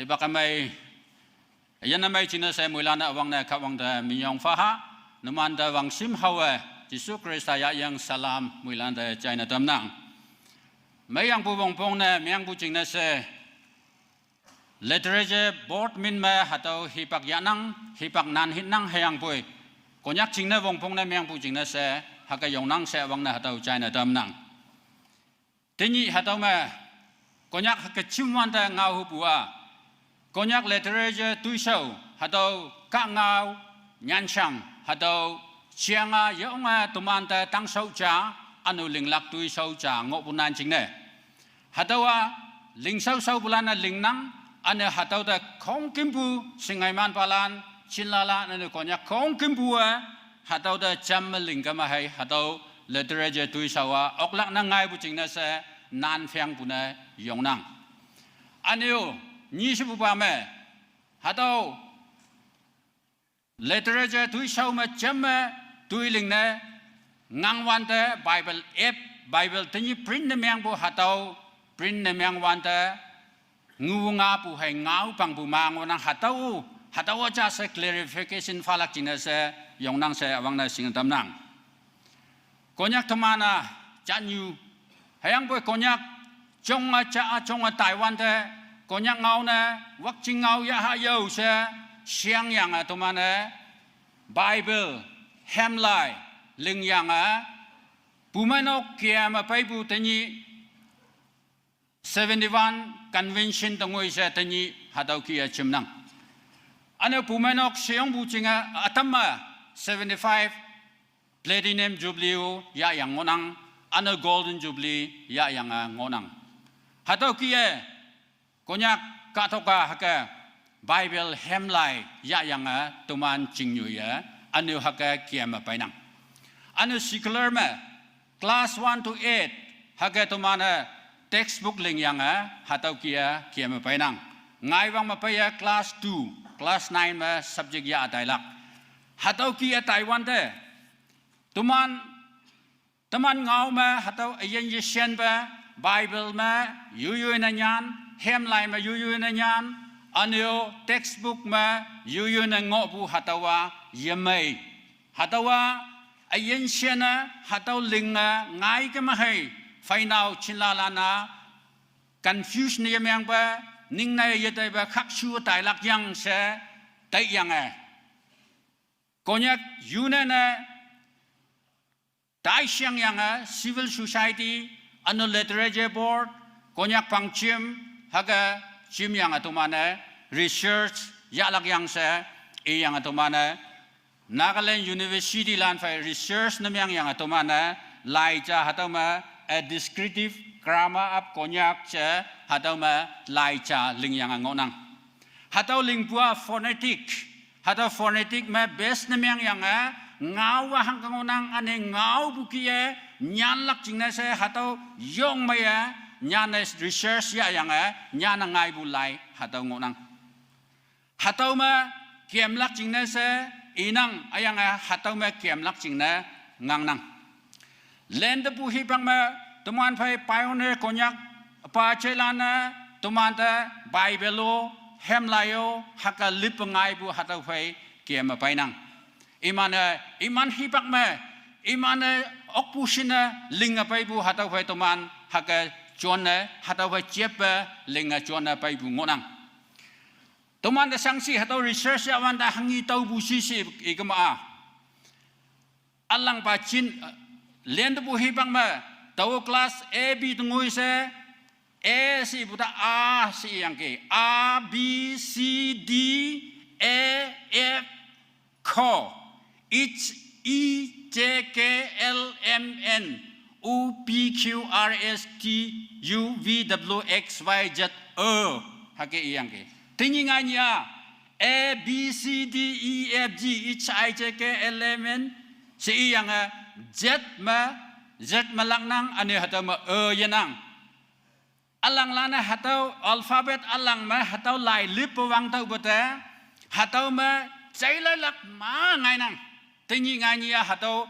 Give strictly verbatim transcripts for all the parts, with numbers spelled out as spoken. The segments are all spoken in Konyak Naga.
Ipa kamei, yan amei jingne she moilan-e üwangne Kahwang te minyong phaha, numante wangshim haowe, Jesu Khrista yayang salam moilante jaine tamnang. Meiyangpu wongpongne mengpu jingne she, Literature Board min me hatüo hipak yahnang, hipak nan hinnang hüyangpoi. Konyak jingne wongpongne mengpu jingne she, hüke yongnang she üwangne hatüo jaine tamnang. Tenyih hatüo me, Konyak hüke chimwante ngaohupu-a, Konyak Literature toishao, hatüo kahngao, nyanshang, hatüo jeang-a yeonge tomante tangshao ja, üne linglak toishao ja ngohpu nan jingne. Hatüowa, lingshaoshaopulan-e lingnang, üne hatüo te khongkümpu, shingaimanpalan, chinlalan, üne Konyak khongkümpu-e, hatüo te jamme lingkema hei, hatüo Literature toishao-a, oklak ne ngaipu jingne she, nan phengpu ne yongnang. Üne-o, nyi shepupa me, hatüo Literature toishao me jamme toiling ne ngangwante Bible app, Bible tenyih print ne mengpu hatüo print ne mengwante ngu ngapu hei ngao pangpu ma ngohnang hatüo, hatüo ja she clarification phalak jingne she yongnang she üwangne shing tamnang. Konyak teman-a, jatnyu, hüyangpoi Konyak, jonge ja-a jonge taiwante, Konyak ngao ne, Wakching ngao yaha yao she, sheangyange toman-e, Bible, hemlai, lingyange, bumeinok keme peipu tenyih, seventy-one convention te ngoi she tenyih hatüo kih-e jimnang. Üne bumeinok sheyongpu jinge ütam me seventy-five platinum jubilee-o yahyang ngohnang, üne golden jubilee yahyange ngohnang. Hatüo kih-e, Konyak kahtok-a hüke Bible hemlai yahyange toman chingnyoiye, üne hüke keme peinang. Üne secular me, class one to eight, hüke toman-e textbook lingyange, hatüo kih-e keme peinang. Ngaiwang me peiye class two, class nine me subject yah tailak. Hatüo kih-e taiwante, toman, teman ngao me hatüo üyin yeshenpe, Bible me, yoyoi ne nyan, hemlai me yoyoi ne nyan, üne-o textbook me, yoyoi ne ngohpu hatüowa, yemei. Hatüowa, üyin shenne, hatüo linge, ngai kema hei, peinao chinlalan-a, confusion yemengpe, ningne yeteipe khakshu tailak yang she, taiyange. Konyak Union-e, taisheangyange civil society, üne literature board, Konyak pangjem, hüke jimyange toman-e, research yahlak yang she, iyange toman-e, Nagaland University lan phei research ne mengyange toman-e, lai ja hatüo me, a descriptive grammar of Konyak she, hatüo me, lai ja lingyange ngohnang. Hatüo lingpu-a phonetic, hatüo phonetic me base ne mengyange, ngao-a hangke ngohnang üne ngaopu kih-e, nyanlak jingne she hatüo yong meiye, nyanne research yahyange, nyanne ngaipu lai, hatüo ngohnang. Hatüo me kemlak jingne she inang, hüyange hatüo me kemlak jingne ngangnang. Lentepu hipak me toman phei pioneer Konyak pa jeilan-e tomante Bible-o, hemlai-o, hüke lippe ngaipu hatüo phei keme peinang. Iman-e, iman hipak me, iman-e okpu shinne linge peipu hatüo phei toman hüke jonne, hatüo phei jeppe linge jonne peipu ngohnang. Tomante shangshi hatüo research yahwante hanghi taopu shi she ikema-a, ülangpa jin, lentepu hipak me, tao class A B te ngoi she, A shepu ta A she iyangki, A, B, C, D, E, F, ko, H, I, J, K, L, M, N, O, P, Q, R, S, T, U, V, W, X, Y, Z, O, hüke iyangki. Tenyih ngainyih-a, A, B, C, D, E, F, G, H, I, J, K, L, M, N, she iyange, Z me, Z me laknang, üne hatüo me, O yenang. Ülanglan-e hatüo alphabet ülang me hatüo lai lippe wangtüohpu te, hatüo me jailailak ma ngainang. Tenyih ngainyih-a hatüo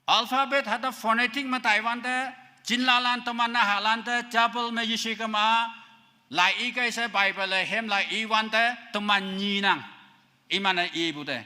alphabet hatüo phonetic me taiwante, jinlalan teman nahalan te, jabel me yeshikema, Lai i kai she Bible le hem lai i wante teman nyinang. Iman-e ipu te.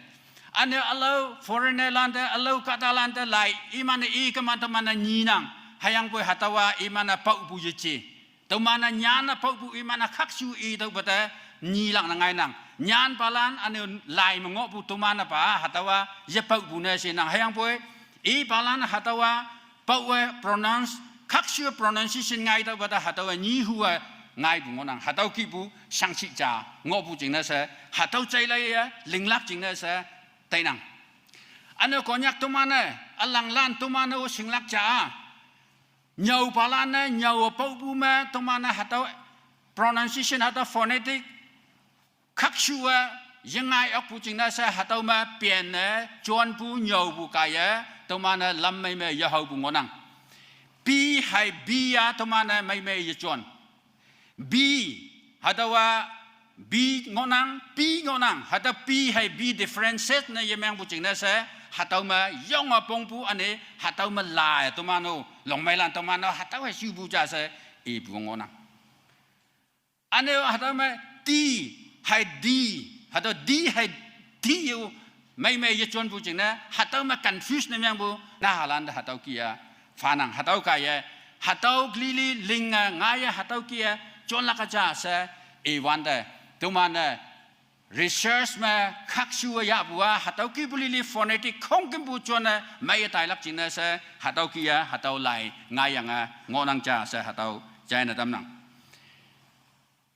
Üne ülao foreigner lante, ülao kahtalante lai iman-e i kema teman-e nyinang. Hüyangpoi hatüowa iman-e paopu yeje. Teman-e nyan-e paopu iman-e khakshu i tüopa te nyilak ne ngainang. Nyanpalan üne lai me ngohpu teman-e pa hatüowa yepaopu ne shenang. Hüyangpoi ipalan hatüowa paowe pronounce, khakshu pronunciation ngai tüopa te hatüowe nyihu-e ngaipu ngohnang. Hatüo kihpu shangshih ja ngohpu jingne she, hatüo jaileiye linglak jingne she tainang. Üne Konyak teman-e, ülanglan teman-e-o shinglak ja-a, nyüopalan-e nyüowe paopu me teman-e hatüo pronunciation, hatüo phonetic khakshu-e yengai okpu jingne she hatüo me penne jonpu nyüopu kaiye teman-e lam mei me yehaopu ngohnang. P hei B ya teman-e mei me yejon. B, hatüowa B ngohnang, P ngohnang, hatüo P hei B differentiate ne yemengpu jingne she, hatüo me yonge pongpu üne, hatüo me la teman-o, longmeilan teman-o hatüo hei shupu ja she ipu ngohnang. Üne hatüo me T hei D, hatüo D hei D-o mei me yejonpu jingne hatüo me confuse ne mengpu nahalan te hatüo kih-e phanang. Hatüo kaiye, hatüo lili linge ngaiye hatüo kih-e jonlak ja she iwante, teman-e research me khakshu-e yahpu-a hatüo kihpu lili phonetic khongkümpu jonne meiye tailak jingne she hatüo kih-e hatüo lai ngaiyange ngohnang ja she hatüo jaine tamnang.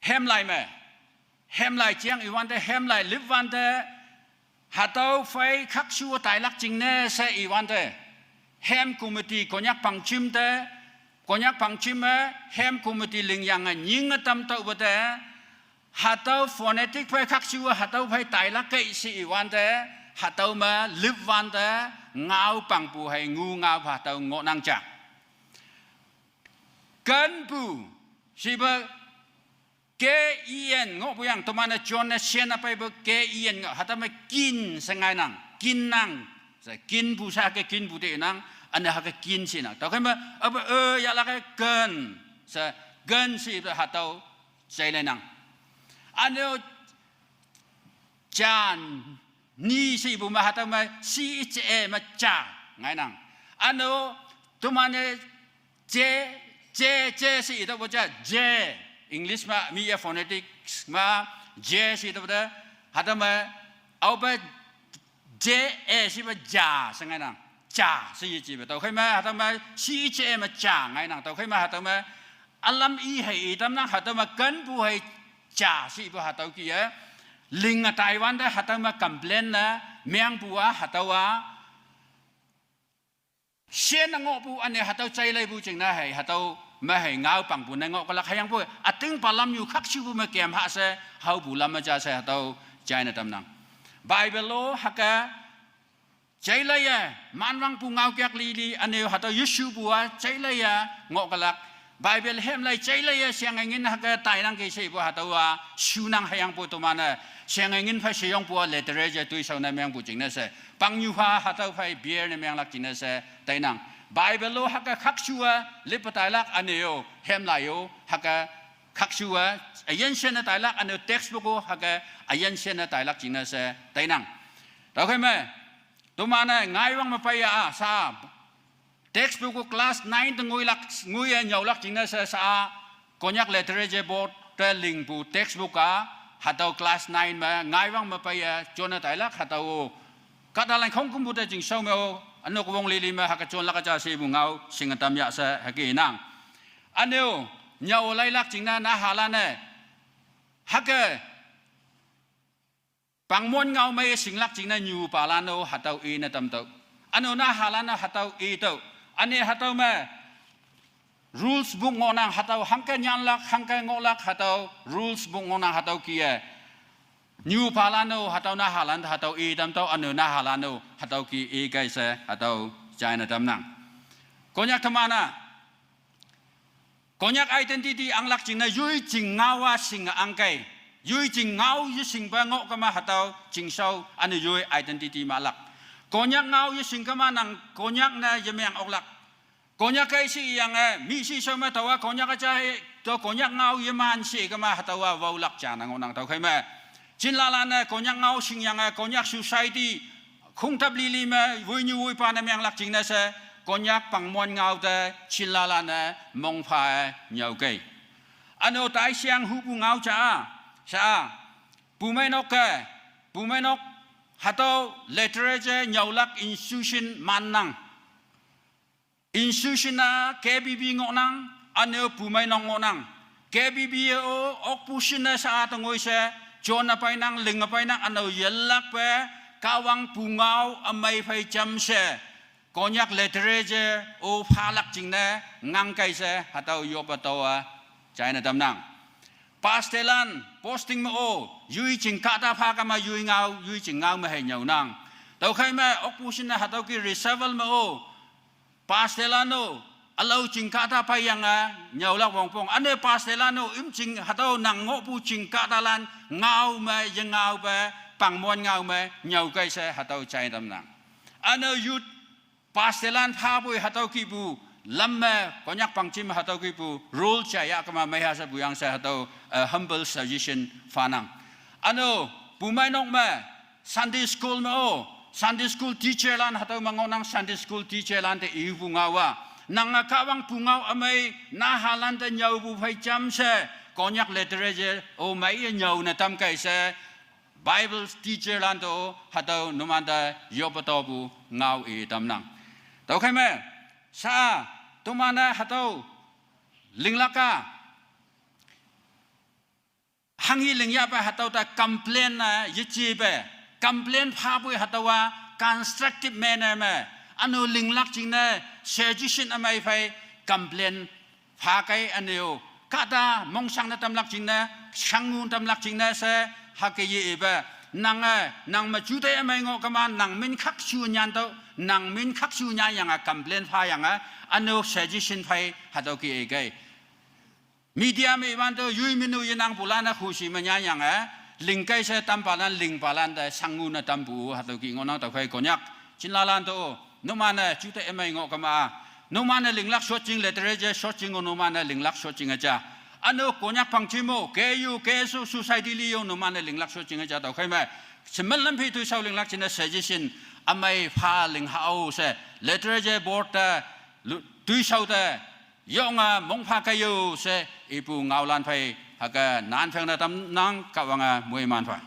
Hemlai me, hemlai jeang iwante, hemlai lipwante, hatüo phei khakshu-e tailak jingne she iwante, hem committee Konyak pangjim te, Konyak pangjim me hem committee lingyange nyinge tam tüopa te, hatüo phonetic phei khakshu-e hatüo phei tailak kei she iwante, hatüo me lipwante, ngao pangpu hei ngu ngao hatüo ngohnang ja. Kenpu, shipa K E N ngohpu yang teman-e jonne shen-e peipu K E N ngoh, hatüo me kin she ngainang, kinnang. She kinpu she hüke kinpu tenang, üne hüke kin shenang. Tüokhei me, aope e yahlak-e ken, she ken shepe hatüo jaileinang. Üne-o jan, ni shepu me hatüo me C H A me ja ngainang. Üne-o teman-e je, je, je she itüopu ja, je, English me, mi-e phonetics me, je she itüopu te, hatüo me, aope J A shepa ja she ngainang. Ja she yejepe. Tüokhei me hatüo me C H A me ja ngainang. Tüokhei me hatüo me ülam i hei i tamnang, hatüo me kenpu hei ja shepu hatüo kih-e linge taiwante hatüo me complain ne mengpu-a hatüowa shen-e ngohpu üne hatüo jaileipu jingne hei, hatüo me hei ngao pangpu ne ngoh kelak. Hüyangpoi ütingpa lamnyu khakshupu me kem ha she, haopu lam me ja she hatüo jaine tamnang. Bible-o hüke jaileiye, manwangpu ngaokak lili üne-o hatüo yeshupu-a jaileiye ngoh kelak. Bible hemlai jaileiye sheange ngin hüke tainang kei shepu hatüowa shunang. Hüyangpoi teman-e sheange ngin phei sheyongpu-a literature toishao ne mengpu jingne she, pangnyuha hatüo phei bear ne menglak jingne she tainang. Bible-o hüke khakshu-e lippe tailak üne-o, hemlai-o hüke khakshu-e üyin shen-e tailak üne-o textbook-o hüke üyin shen-e tailak jingne she tainang. Tüokhei me, teman-e ngaiwang me peiya-a sha textbook-o class nine te ngoilak, ngoiye nyüolak jingne she sha-a Konyak Literature Board te lingpu textbook-a, hatüo class nine me ngaiwang me peiye jonne tailak hatüo-o. Kahtalan khongkümpu te chingshao me-o, ünok wong lili me hüke jonlak ja shepu ngao shinge tam ya she hüke inang. Üne-o, nyüo lailak jingne nahalan-e hüke pangmon ngao mei shinglak jingne nyupalan-o hatüo ine tamtüoh. Üne-o nahalan-e hatüo itüoh. Üne hatüo me rules book ngohnang, hatüo hangke nyanlak, hangke ngohlak, hatüo rules book ngohnang hatüo kih-e. Nyupalan-o hatüo nahalan hatüo i tamtüoh, üne-o nahalan-o hatüo kih i kei she hatüo jaine tamnang. Konyak teman-a Konyak identity anglak jingne yoi jing ngao-a shinge angkei. Yoi jing ngao yeshingpe ngoh kema hatüo chingshao üne yoi identity mahlak. Konyak ngao yeshing kema nang Konyak ne yemeng oklak. Konyak kei shiyange, mih shi shao me taowa Konyak-e ja he, to Konyak ngao yeman she kema hatüowa waolak ja ne ngohnang. Tüokhei me chinlalan-e Konyak ngao shingyange, Konyak society khongtap lili me woinyu woipa ne menglak jingne she, Konyak pangmon ngao te chinlalan-e mongpha-e nyüokei. Üno taisheng hupu ngao ja-a, sha-a, pumeinok-e, pumeinok hatüo literature nyüolak institution mannang. Institution-a K B B ngohnang, üne-o pumeinok ngohnang. K B B-o okpu shinne sha-a tengoi she, jone peinang, linge peinang, üne-o yelakpe, Kahwang pungao ümei phei jamshe, Konyak literature-o phalak jingne, ngangkei she, hatüo yoppe tüo-a, jaine tamnang. Pastelan, posting me-o, yoi ching kahta pha kema yoi ngao, yoi ching ngao me hei nyüonang. Tüokhei me, okpu shinne hatüo ki reserval me-o, pastelan-o, ülao ching kahta peiyange, nyüolak wongpong. Üne pastelan-o, im ching hatüo nang ngohpu ching kahtalan, ngao me, yengaope, pangmon ngao me, nyüokei she, hatüo jai tamnang. Üne youth, pastelan phapoi hatüo kipu, lam me, Konyak pangjem hatüo kipu, role jaiya kema meiha she puyang she hatüo, eh, humble suggestion phanang. Üne-o, pumeinok me, Sunday school me-o, Sunday school teacherlan hatüo me ngohnang Sunday school teacherlan te ipu ngao-a. Nange Kahwang pungao ümei nahalan te nyüopu phei jamshe, Konyak literature-o meiye nyüo ne tamkei she, Bible teacherlan te-o hatüo numante yoppe tüopu ngao i tamnang. Tüokhei me, sha-a, toman-e hatüo linglak-a, hanghi lingyahpe hatüo te complain-e yejepe, complain phapoi hatüowa constructive manner me, üne-o linglak jingne suggestion ümei phei complain phakei üne-o. Kahta mongshangne tamlak jingne, shangngu tamlak jingne she, hüke ye ipe. Nange, nang me juteih ümei ngoh kema, nang min khakshu nyantüoh, nang min khakshu nyanyange complain phayange, üne-o suggestion phei hatüo ki ikei. Media me iwante yoi minu yenangpulan-e khushi me nyanyange, lingkei she tampalan lingpalan te shangngu ne tampu hatüo ki ngohnang. Tüokhei Konyak chinlalan te-o, numan-e juteih ümei ngoh kema, numan-e linglak shotjing literature shotjing-o numan-e linglak shotjing-e ja. Üne-o Konyak pangjem-o, K U, K S O society li-o numan-e linglak shotjing-e ja tüokhei me. Shemen lam phi toishao linglak jingne suggestion, ümei pha ling hao she, literature board te, lu-, toishao te, yonge mongpha kei yo she, ipu ngaolan phei, hüke nan pheng ne tamnang Kahwange moiman pha.